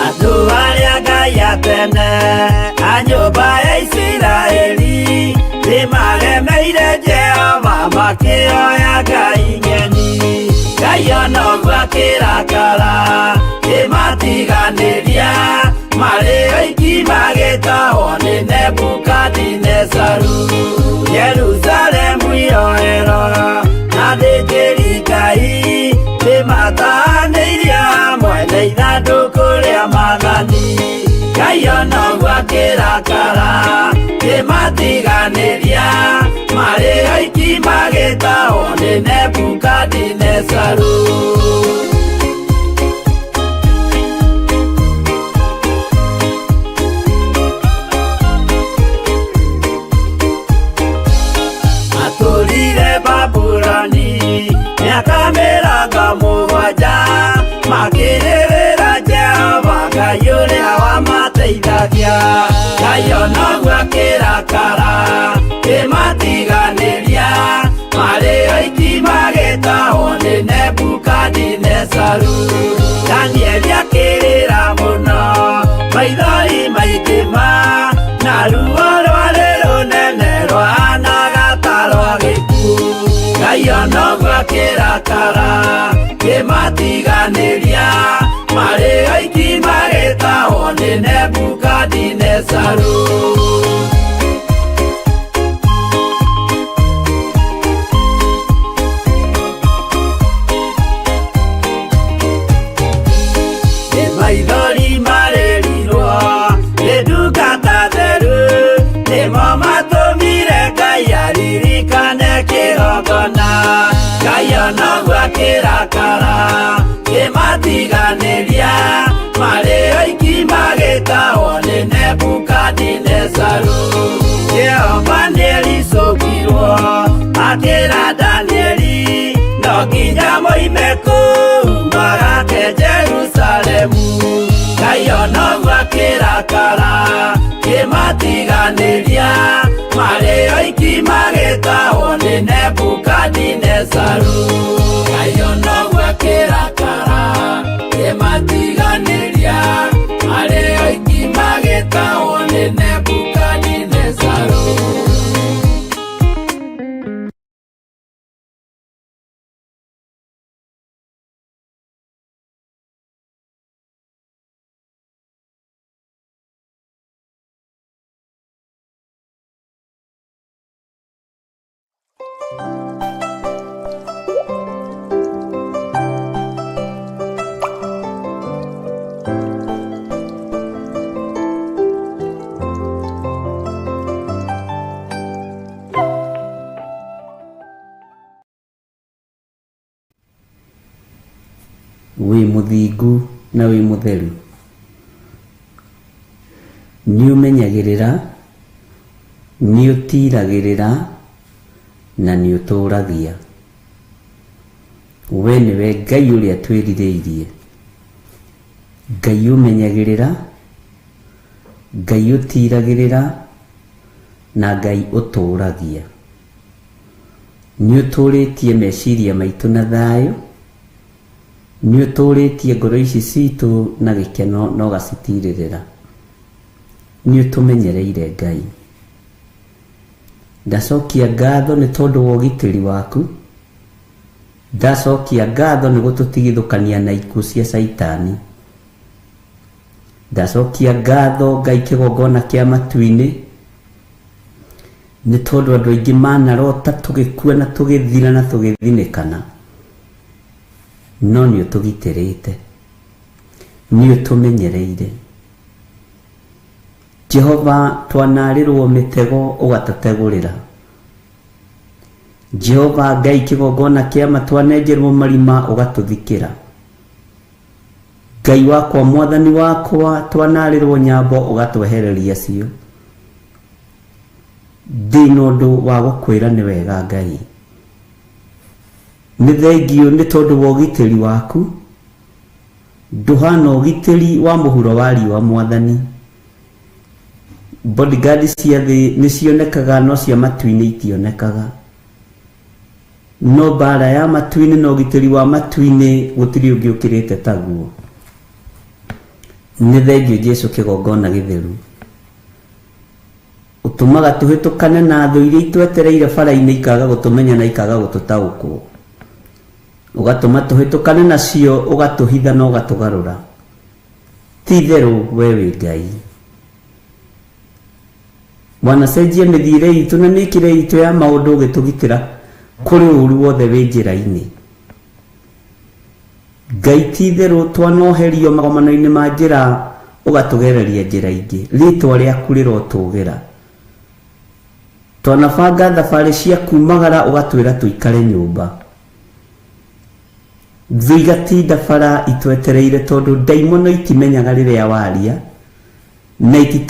Andũ arĩa Ngai a tene a nyũmba ya Isiraeli nĩmaremeire Jehova makĩoya ngai ng'eni. Ngai ona ũguo akĩrakara kĩmatiganĩria marĩ oiki magĩtahwo nĩ Nebukadinezaru. Jerusalemu iroero na athĩnjĩri Ngai nĩmatahanĩirio hamwe na ithandũkũ rĩa maathani. Ngai ona ũguo akĩrakara kĩmatiganĩria marĩ oiki magĩtahwo nĩ Nebukadinezaru. Matũrire Babuloni mĩaka 70 makĩrĩrĩra Jehova Ngai ũrĩa wamateithagia. Ngai ona ũguo akĩrakara kĩmatiganĩria marĩ oiki magĩtahwo nĩ Nebukadinezaru. Danieli akĩrĩra mũno maithori maingĩ ma na ruo rwarĩ rũnene rwahanaga ta rwa gĩkuũ. Ngai ona ũguo akĩrakara kĩmatiganĩria marĩ oiki magĩtahwo nĩ Nebukadinezaru. Nĩ maithori marĩrirwo nĩ ndungata theru nĩmo matũmire Ngai aririkane kĩgongona. Ngai ona ũguo akĩrakara kĩmatiganĩria marĩ oiki magĩtahwo nĩ Nebukadinezaru. Jehova nĩericũkirwo akĩra Danieli no nginya moime kũu magake Jerusalemu. Ngai ona ũguo akĩrakara kĩmatiganĩria marĩ oiki magĩtahwo nĩ Nebukadinezaru. Ngai ona ũguo akĩrakara kĩmatiganĩria marĩ oiki magĩtahwo nĩ Nebukadinezaru. Wĩ mũthingu na wĩ mũtheru, nĩũmenyagĩrĩra, nĩũtiiragĩrĩra na nĩũtũũragia. We nĩwe Ngai ũrĩa twĩrirĩirie, Ngai ũmenyagĩrĩra, Ngai ũtiiragĩrĩra na Ngai ũtũũragia. Nĩũtũũrĩtie meciria maitũ na thayũ, nĩũtũũrĩtie ngoro ici citũ na gĩkeno na ũgacitirĩrĩra. Nĩũtũmenyereire Ngai. Ndacokia ngatho nĩ tondũ wa ũgitĩri waku, ndacokia ngatho nĩ gũtũtigithũkania na ikuũ cia caitani. Ndacokia ngatho Ngai kĩgongona kĩa matu-inĩ, nĩ tondũ andũ aingĩ manarota tũgĩkua na tũgĩthira na tũgĩthinĩkana, no nĩ ũtũgitĩrĩte, nĩ ũtũmenyereire. Jehova twanarĩrwo mĩtego ũgatũtegũrĩra. Jehova Ngai kĩgongona kĩa ma twanenjerwo marima ũgatũthikĩra. Ngai wakwa mwathani wakwa twanarĩrwo nyambo ũgatwehereria cio. Ndĩna ũndũ wa gũkwĩra nĩ wega Ngai. Nĩ thengiũ nĩ tondũ wa ũgitĩri waku, ndũhana ũgitĩri wa mũhuro wa riũa mwathani. Bodyguard cia thĩ nĩ cionekaga no cia matu-inĩ itionekaga. No mbara ya matu-inĩ na ũgitĩri wa matu-inĩ gũtirĩ ũngĩ ũkĩrĩte taguo. Nĩ thengiũ Jesu kĩgongona gĩtheru. Ũtũmaga tũhĩtũkane na thũ iria itwetereire bara-inĩ ikaga gũtũmenya na ikaga gũtũtaũkwo. Ũgatũma tũhĩtũkane nacio, ũgatũhitha na ũgatũgarũra. Ti itherũ we wĩ Ngai. Wanacenjia mĩthiĩre itũ na mĩkĩre itũ ya maũndũ ũgĩtũgitĩra kũrĩ ũru wothe wĩ njĩra-inĩ. Ngai ti itherũ twanoherio magomano-inĩ ma njĩra ũgatũgereria njĩra ingĩ. Rĩtwa rĩaku rĩrotũgĩra. Twanabanga thabarĩ cia kumagara ũgatwĩra tũikare nyũmba. Thũ igatinda bara itwetereire tondũ ndaimono itimenyaga rĩrĩa waria na